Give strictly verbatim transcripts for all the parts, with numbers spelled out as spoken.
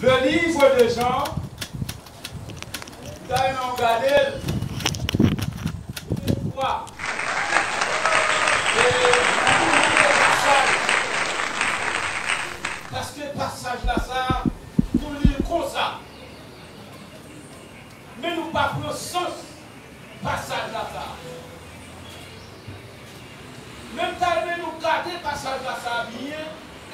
Le livre de Jean, m ta renmen w gade l. Twa. E nou li de pasaj. Paske pasaj la sa, nou li l konsa. Men nou pa pran sans pasaj la sa. Men m ta renmen nou gade pasaj la sa byen,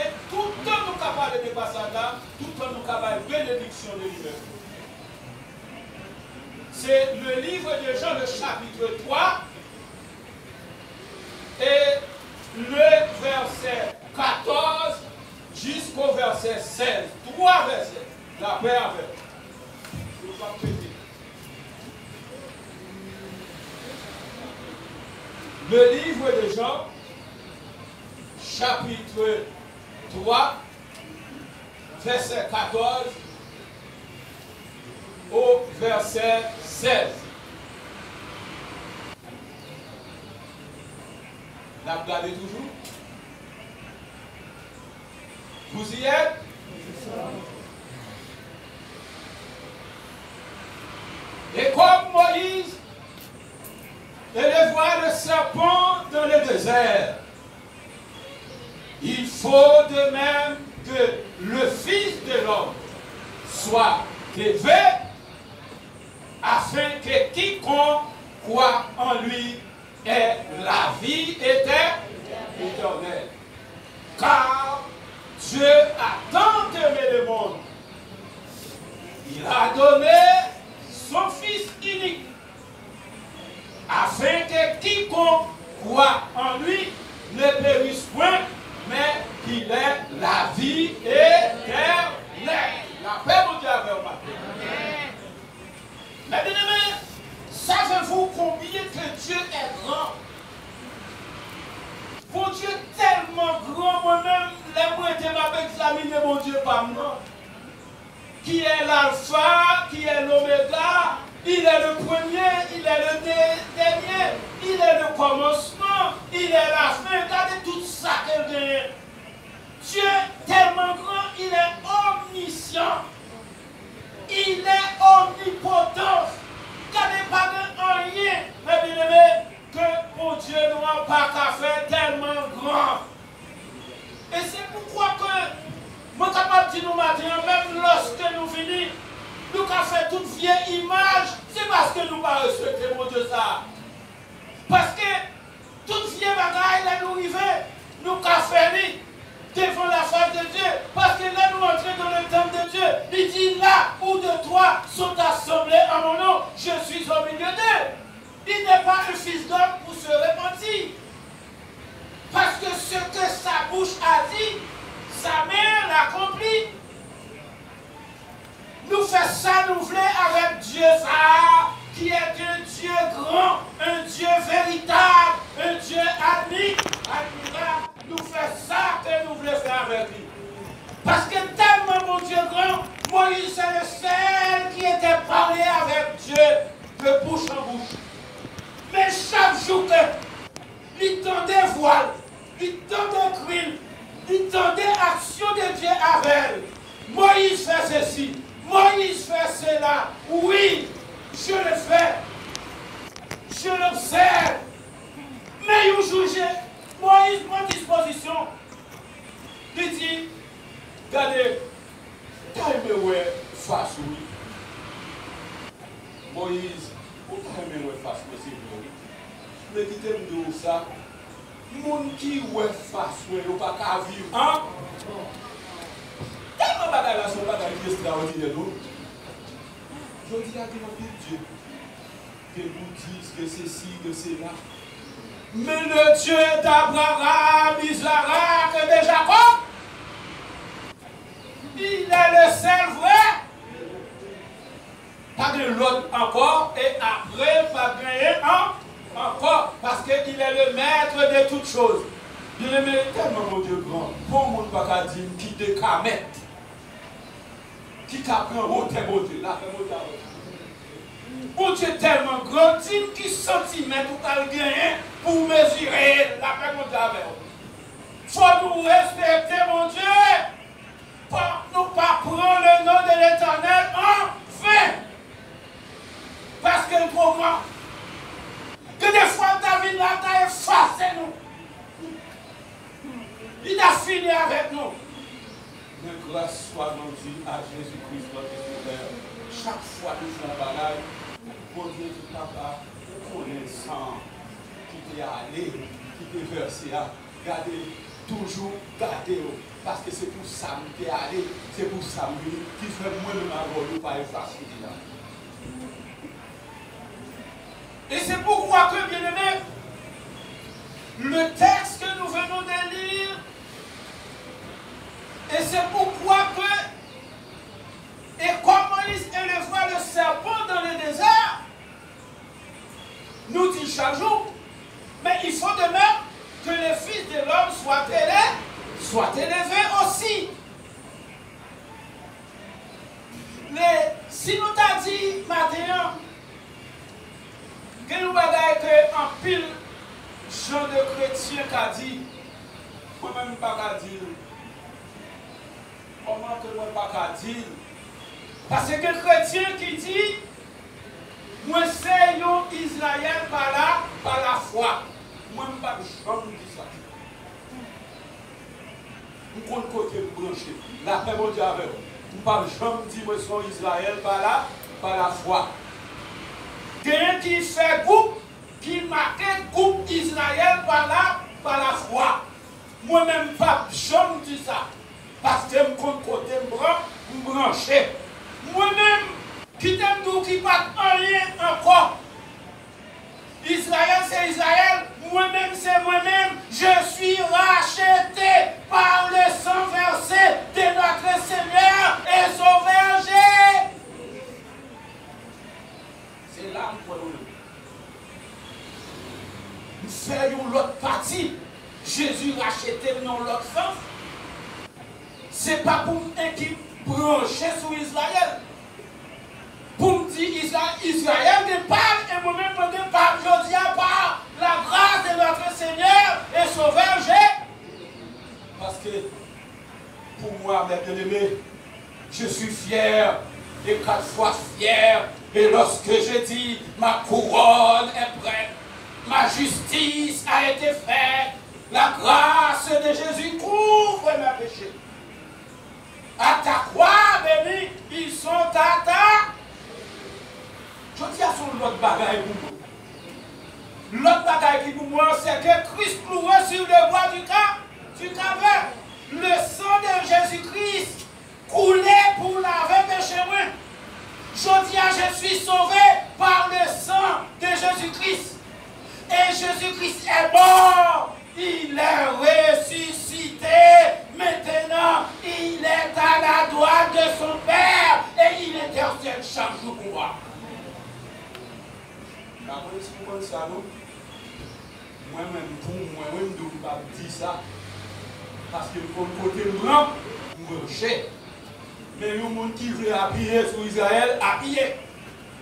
e toutan nou ka pale de pasaj la, toutan nou ka bay benediksyon de li menm. Se le livre de Jean, le chapitre trois, et le verset quatorze jusqu'au verset seize. Twa vèsè. Lapè avè w. Yo p ap pete. Le livre de Jean, chapitre trois, verset quatorze au verset seize. N ap gade toujou. Vous y êtes? Et comme Moïse éleva le serpent dans le désert, il faut de même que le Fils de l'homme soit élevé, afin que quiconque croit en lui ait la vie éter-, éternelle. Car Dieu a tant aimé le monde, il a donné son Fils unique, afin que quiconque croit en lui ne périsse point, mais qu'il ait la vie éternelle. Lapè Bondye avè w maten. Mes bien-aimés, savez-vous combien que Dieu est grand? Bondye tèlman gran, mwen menm, lè m rete m ap egzamine Bondye pa m nan. Qui est l'alpha, qui est l'oméga, il est le premier, il est le de-, dernier, il est le commencement, il est la fin. Gade tout sa ke l genyen. Dieu tèlman gran, il est omniscient, il est omnipotent. Gade, pa gen anyen, mes bien-aimés, ke Bondye nou an pa ka fè, tèlman gran. E se poukwa ke mwen kapab di nou maten an, menm lòske nou vini, nou ka fè tout vye imaj, se paske nou pa respekte Bondye sa a. Paske tout vye bagay, lè nou rive, nou ka fè li devan la face de Dieu. Paske lè nou antre dans le temple de Dieu, li di, là où deux, trois sont assemblés en mon nom, je suis au milieu d'eux. Il n'est pas un fils d'homme pour se repentir. Parce que ce que sa bouche a dit, sa main l'accomplit. Nou fè sa nou vle avèk Dye sa a, qui est un Dieu grand, un Dieu véritable, un Dieu admi-, admirable. Nou fè sa ke nou vle fè avèk li. Paske tèlman Bondye gran, Moïse se le sèl ki te pale avèk Dye de bouch an bouch. Men chak jou ke li tande vwa l, li tande kri l, li tande aksyon de Dye avè l. Moïse fait ceci, Moïse fait cela. Oui, je le fais. Je l'observe. Men yon jou, je, Moïse pran dispozisyon. Li di, gade, m ta renmen wè fas ou, wi. Moyiz, ou ta renmen wè fas mwen, se vre, wi. Men kite m di w sa, moun ki wè fas mwen, yo pa ka viv ankò. Tèlman bagay la se yon bagay ki estrawòdinè, non? Jodi a, gen anpil dye. Gen boudis, gen sesi, gen sela. Men le Dieu d'Abraham, Isaac et de Jacob, il est le seul vrai. Pa gen lòt ankò, e apre pa genyen an-, ankò, paske il est le maître de toutes choses. Byeneme, tèlman Bondye gran, bon moun pa ka di m ki de ka mèt, ki ka pran wotè Bondye. Lapè Bondye avè w. Bondye tèlman gran, di m ki santimèt ou pral genyen pou w mezire l. Lapè Bondye avè w. Fò nou respekte Bondye. Pa, nou pa pran le non L ap fini avèk nou. Men gras swa randi a Jezi Kris, nòt Sovè. Chak fwa nou fè yon bagay, Bondye di, Papa, ou konnen san ki te ale, ki te vèse a. Gade, toujou gade yo, paske se pou sa m te ale, se pou sa m vini, ki fè mwen menm avè w, nou pa efase li la. Et c'est pourquoi que, bien-aimés, le texte que nous venons de lire, et c'est pourquoi que, et comme Moïse éleva le serpent dans le désert, nous dit chaque jour, mais il faut de même que le Fils de l'homme soit élevé, soit élevé aussi. Men, si nou ta di maten an, gen yon bagay ke anpil jan de kretyen ka di, mwen menm m pa ka di l. Kòman ke mwen pa ka di l? Paske gen kretyen ki di, mwen se yon Izrayèl pa la, pa lafwa. Mwen, m p ap janm di sa. M konn kote m branche. Lapè Bondye avè w. M p ap janm di mwen se yon Izrayèl pa la, pa lafwa. Genyen ki fè gwoup, ki make gwoup Izrayèl pa la, pa lafwa. Mwen menm, m p ap janm di sa. Paske m konn kote m bran-, m branche. Mwen menm, kite m di w ki pa t anyen ankò. Izrayèl se Izrayèl, mwen menm se mwen menm. Je suis racheté par le sang versé de notre Seigneur et Sauveur Jésus. Se la m kwè mwen menm. M fè yon lòt pati. Jezi rachete m nan yon lòt sans. Se pa pou m enki branche sou Izrayèl. Pou m di Izra-, Izrayèl gen pa l, e mwen menm mwen gen pa m jodi a pa la grâce de notre Seigneur et Sauveur Jésus. Paske pour moi, mes bien-aimés, je suis fier et quatre fois fier. Et lorsque je dis, ma couronne est prête, ma justice a été faite, la grâce de Jésus couvre mes péchés. À ta croix bénie, ils sont à ta. Jodi a se yon lòt bagay pou mwen. Lòt bagay ki pou mwen, c'est que Christ cloué sur le bois du ca-, du calvaire. Le sang de Jésus-Christ koule pou lave peche mwen. Jodi a, je suis sauvé par le sang de Jésus-Christ. Et Jésus-Christ est mort. Il est ressuscité. Maintenant, il est à la droite de son Père et il intercède chaque jour pour moi. Apre, si w konn sa, non? Mwen menm, pou mwen, wi, m di w m p ap di sa. Paske m konn kote m pran, m branche. Men yon moun ki vle apiye sou Izrayèl, apiye.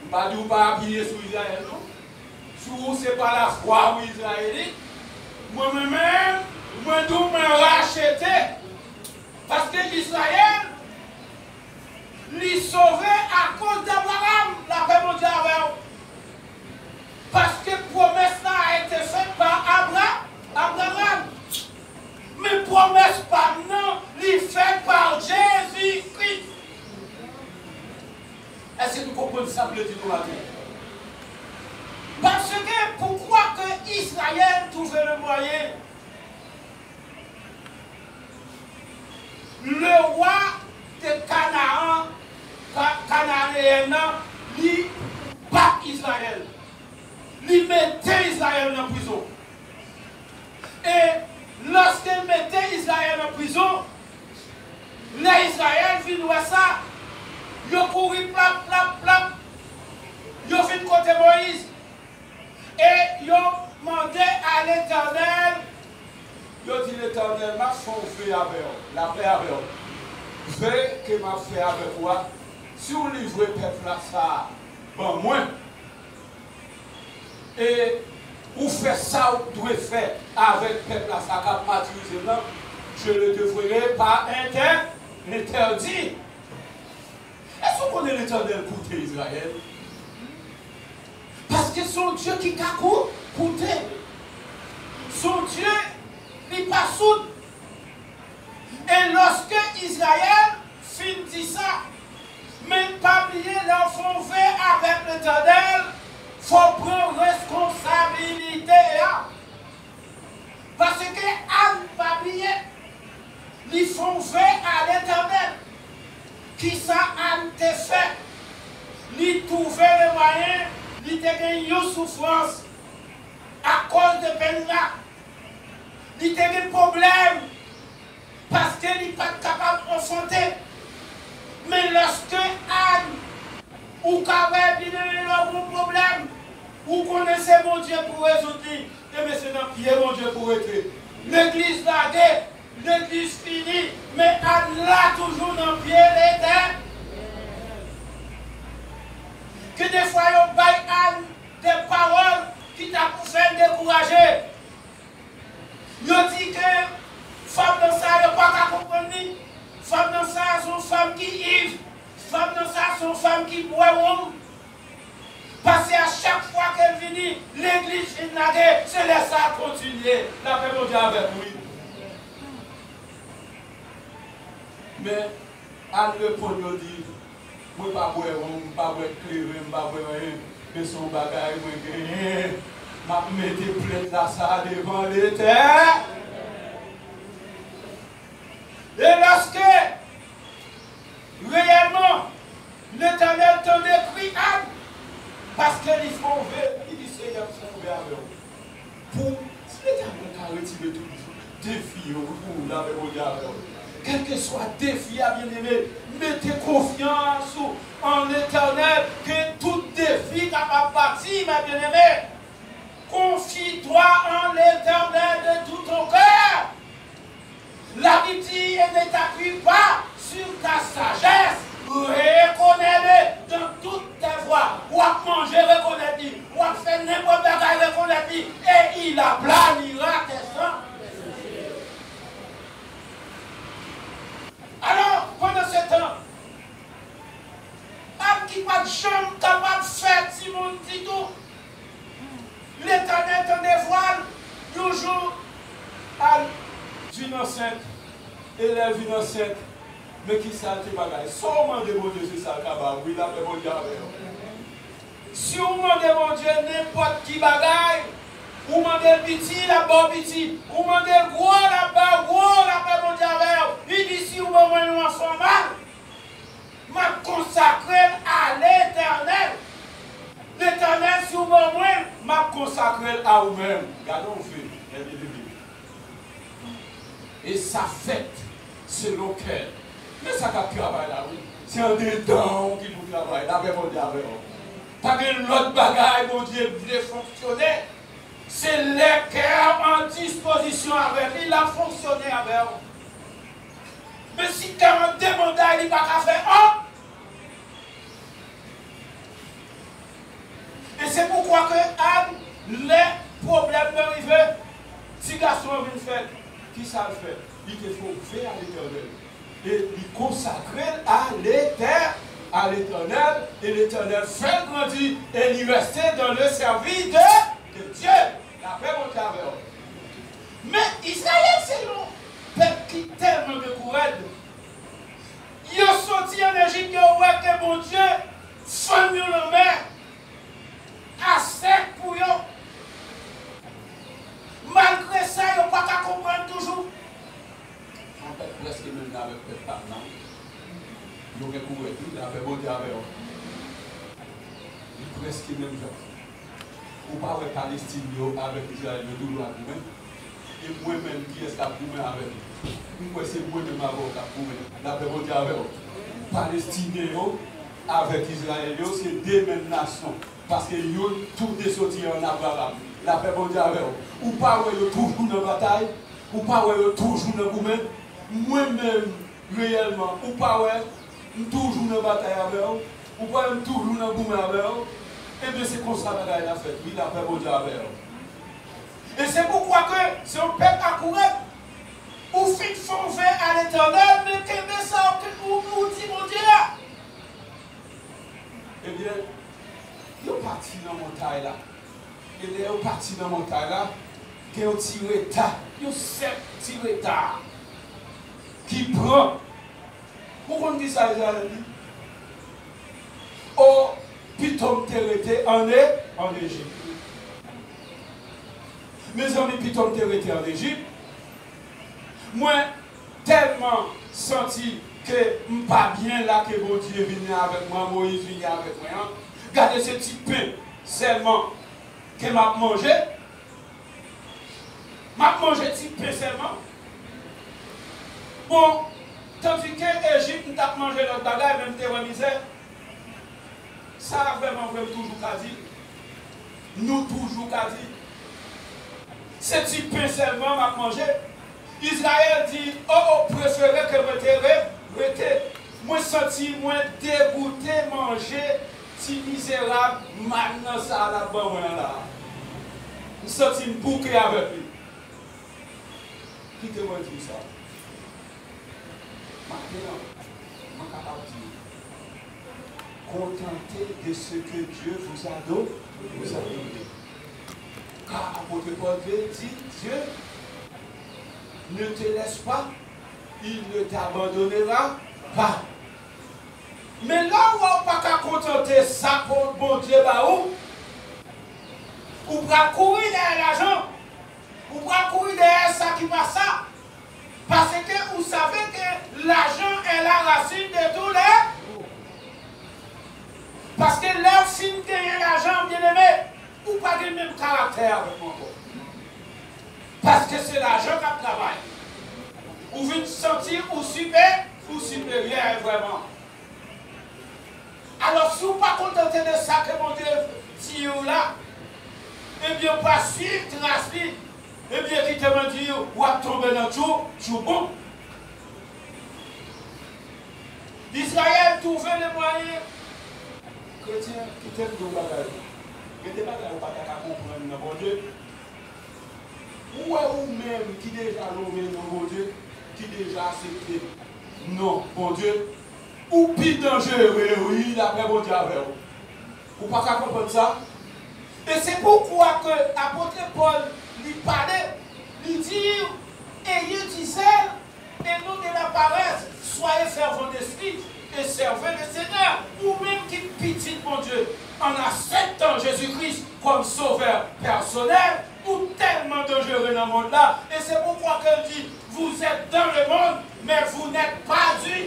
M pa di w pa apiye sou Izrayèl, non. Si w se pa lafwa ou Izrayelit, mwen, mwen menm, mwen di w mwen rachete. Paske Izrayèl, li sove akoz d'Abraham, lapè Bondye avè w. Paske pwomès la a été fèt pa Abra-, Abraham. Men pwomès pa m nan, li fèt pa Jezi Kris. Èske nou konprann sa m vle di nou maten? Parce que pourquoi que Israël trouvait le moyen? Le roi de Canaan, Ka-, Cananéen nan, li bat Izrayèl. Li mete Izrayèl nan prizon. E lòske l mete Izrayèl nan prizon, lè Izrayèl vin wè sa, yo kouri plap, plap, plap. Yo vin kote Moyiz. E yo mande a Letènèl, yo di, Letènèl, m ap fè yon ve avè w, lapè avè w. Ve ke m ap fè avèk ou a, si w livre pèp la sa a ban mwen, e ou fè sa w dwe fè avèk pèp la sa k ap matirize m nan, je le te ferai pas inter-, interdit. Èske w konnen Letènèl koute Izrayèl? Paske se yon Dye ki ka kou-, koute. Se yon Dye, li pa soud. E lòske Izrayèl fin di sa, men pa bliye, lè w fè yon ve avèk Letènèl, fò w pran responsabilite a. Paske Ann pa bliye, li fè yon ve a Letènèl. Kisa Ann te fè? Li twouve le mwayen, li te gen yon soufrans akoz de Penina. Li te gen pwoblèm paske li pa t kapab anfante. Men lòske Ann, ou ka wè, byeneme, lè w gen yon pwoblèm, ou konnen se Bondye pou rezoud li. Ebyen, se nan pye Bondye pou rete. Legliz lage, legliz fini, men Ann la toujou nan pye Letènèl. Gen de fwa yo bay Ann de pawòl ki ta pou fè l dekouraje. Yo di ke fanm nan sa, yo pa ka konprann li. Fanm nan sa, se yon fanm ki iv. Fanm nan sa, se yon fanm ki bwè wonm. Paske a chak fwa ke l vini, legliz vin lage, se lè sa a kontinye. Lapè Bondye avèk ou, wi. Men, Ann reponn yo di, mwen pa bwè wonm, m pa bwè kleren, m pa bwè anyen, men se yon bagay mwen genyen, m ap mete plent la sa devan Letè. E lòske reyèlman Letènèl tande kri Ann, paske li fè yon ve, li di, Senyè, m fè yon ve avè w. Pou si Letènèl ka retire tout defi yo pou ou, lapè Bondye avè w. Kèlkeswa defi a, byeneme, mete konfyans ou an Letènèl, ke tout defi kapab pati, men byeneme, confie-toi en l'Éternel de tout ton cœur. La Bible dit, et ne t'appuie pas sur ta sagesse, reconnais-le dans toutes tes voies. W ap manje, rekonèt li. W ap fè nenpòt bagay, rekonèt li. Et il aplanira tes sentiers. Alò, pandan se tan, Ann ki pa t janm kapab fè timoun ditou, Letènèl tande vwa l yon jou, Ann vin ansent, e lè l vin ansent, men kisa l te bagay? Sa w mande Bondye, se sa l ka ba w. Wi, lapè Bondye avè w. Si w mande Bondye nenpòt ki bagay, ou mande l piti, l ap ba w piti. Ou mande l gwo, l ap ba w gwo, lapè Bondye avè w. Li di, si w ban mwen yon anfan mal, m ap konsakre l a Letènèl. Letènèl, si w ban mwen l, m ap konsakre l a ou menm. Gade yon ve, byeneme. E sa fèt selon kè l. Men sa k ap travay la, wi. Se andedan w ki pou travay. Lapè Bondye avè w. Pa gen lòt bagay Bondye vle fonksyone. Se lè kè w an dispozisyon avèk li, l ap fonksyone avè w. Men si kè w an debandad, li pa ka fè anyen. E se poukwa ke Ann, lè pwoblèm nan rive, ti gason an vin fèt, kisa l fè? Li te fè yon ve a Letènèl. E li konsakre l a Letè-, a Letènèl, e Letènèl fè l grandi, e li reste dans le service de, de Dieu. Lapè Bondye avè w. Men Izrayèl se yon pèp ki tèlman gen kou rèd. Yo soti ann Ejip, yo wè ke Bondye fann yon lanmè a sèk pou yo. Malgre sa, yo pa ka konprann toujou. Sa fèt prèske menm jan avèk pèp pa m nan. Yo gen kou rèd, wi, lapè Bondye avè w. Li prèske menm jan. Ou pa wè Palestin yo avèk Izrayèl yo toujou ap goumen? E mwen menm, kiyès k ap goumen avè m? M kwè se mwen menm avè w k ap goumen. Lapè Bondye avè w. Palestinyen yo avèk Izrayèl yo se de menm nasyon, paske youn tou de soti ann Abraram. Lapè Bondye avè w. Ou pa wè yo toujou nan batay? Ou pa wè yo toujou nan goumen? Mwen menm, reyèlman, ou pa wè m toujou nan batay avè w? Ou pa wè m toujou nan goumen avè w? Ebyen, se konsa bagay la fèt, wi, lapè Bondye avè w. E se poukwa ke se yon pèp a kou rèd. Ou fin fè yon ve a Letènèl, men kenbe sa w, ou, ou di Bondye a. Ebyen, yo pati nan montay la. E lè yo pati nan montay la, gen yon ti reta, yon senp ti reta. ki pran. Ou konn ki sa Izrayèl di? O, pito m te rete ann E-, ann Ejip. Mezanmi, pito m te rete ann Ejip. Mwen tèlman santi ke m pa byen la ke Bondye vini avèk mwen, Moyiz vini avèk mwen an. Gade se ti pen sèlman ke m ap manje. M ap manje ti pen sèlman. Bon, tandike Ejip, m t ap manje lòt bagay, men m te wè mizè. Sa a vrèman vre, m toujou ka di. Nou toujou ka di. Se ti pen sèlman m ap manje. Izrayèl di, o, o, prefere ke mwen te re-, rete. Mwen santi mwen degoute manje ti mizerab malnan sa a l ap ban mwen an la a. M santi m bouke avèk li. Kite mwen di w sa. Maten an, mwen kapab di w, contentez de ce que Dieu vous a do-, vous a donné. Car apôtre Paul dit, Dieu ne te laisse pas, il ne t'abandonnera pas. Men lè w wè w pa ka kontante sa Bondye ba ou, ou pral kouri dèyè lajan, ou pral kouri dèyè sa ki pa sa. Paske ou save ke lajan è la rasin de tou lè. Paske lè w fin genyen lajan, byeneme, ou pa gen menm karaktè avèk mwen ankò. Paske se lajan k ap travay. Ou vin santi ou sipe-, ou siperyè vrèman. Alò, si w pa kontante de sa ke Bondye di w la, ebyen, w pa swiv tras li, ebyen, kite mwen di w, w ap tonbe nan tchou, tchouboum. Izrayèl twouve le mwayen. Kretyen, kite m di w bagay. Gen de bagay ou pa ta ka konprann nan Bondye. Ou wè ou menm ki deja lonmen non Bondye, ki deja aksepte non Bondye, ou pi danjere, wi, lapè Bondye avè w. Ou pa ka konprann sa? E se poukwa ke apot Pòl, li pale, li di, ayez du zèle et non de la paresse, soyez fervents d'esprit et servez le Seigneur. Ou menm ki pitit Bondye, an akseptan Jezi Kris kòm sovè pèsonèl, ou tèlman danjere nan mond la. E se poukwa ke l di, vous êtes dans le monde, mais vous n'êtes pas du.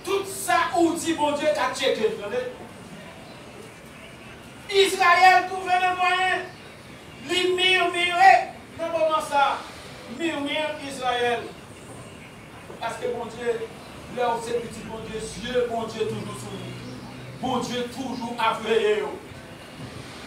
Tout sa ou di, Bondye ka tcheke l, tande. Izrayèl twouve le mwayen, li mirmire nan moman sa a. Mirmire Izrayèl. Paske Bondye, lè w se pitit Bondye, zye Bondye toujou sou ou. Bondye toujou ap veye w.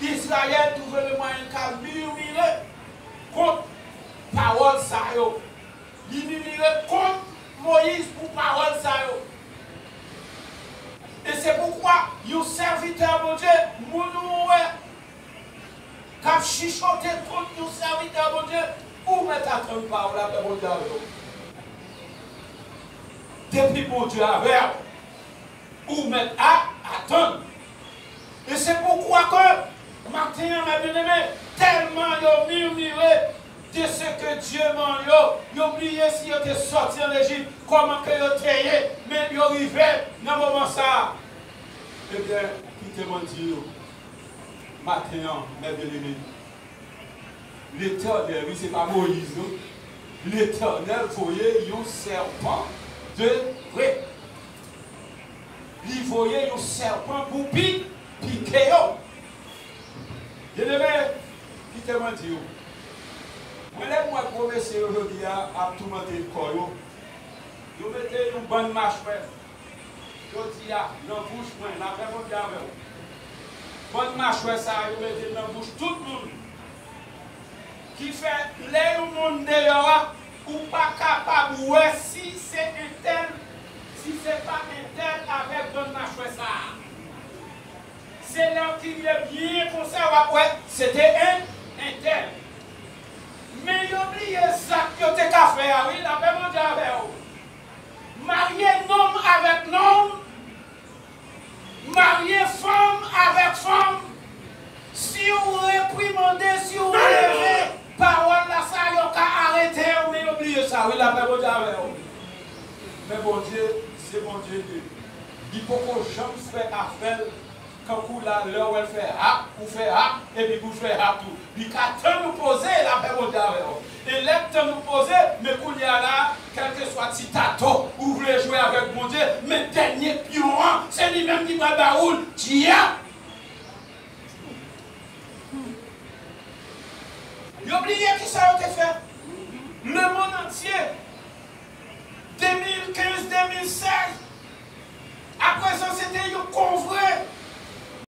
Izrayèl twouve le mwayen ka mirmire kont pawòl sa yo. Li mirmire kont Moyiz pou pawòl sa yo. E se poukwa yon sèvitè Bondye, moun ou wè k ap chichote kont yon sèvitè Bondye, ou mèt atann pawòl la, lapè Bondye avè w. Depi Bondye avè w, ou mèt a atann. E se poukwa ke maten an, mè byeneme, tèlman yo mirmire de ce que Dieu ban yo, yo bliye si yo te sòti ann Ejip, kòman ke yo te ye, men yo rive nan moman sa a. Ebyen, kite mwen di yo, maten an, mè byeneme, Letènèl, wi, se pa Moyiz, non. Letènèl voye yon sèpan de vre. Li voye yon sèpan pou pi-, pike yo. Byeneme, kite mwen di w. Mwen, lè m wè gwo mesye yo jodi a ap toumante kò yo, yo mete yon bann machwè, jodi a, nan bouch mwen, lapè Bondye avè w. Bann machwè sa a, yo mete l nan bouch tout moun. Ki fè, lè yon moun deyò a, ou pa kapab wè si se entèl, si se pa entèl avèk bann machwè sa a. Se lè w kirye byen konsa, w ap wè, se te en, entèl. Men yo bliye zak yo te ka fè a, wi, lapè Bondye avè w. Marye nonm avèk nonm, marye fanm avèk fanm. Si w reprimande, si w releve pawòl la, sa yo ka arete w, men yo bliye sa, wi, lapè Bondye avè w. Men Bondye se Bondye de, li poko janm fè afè l kankou la, lè w wè l fè hap, ou fè hap, epi pou l fè hap tou. Li ka tann ou poze, l ap fè Bondye avè w. E lè l tann ou poze, men kounye a la, kèlkeswa ti tato ou vle jwe avèk Bondye, men dènye pyon an, se li menm ki pral ba ou l, dyab! Yo bliye kisa yo te fè. Lemonn antye, de mil kenz, de mil sèz, aprezan se te yon konvre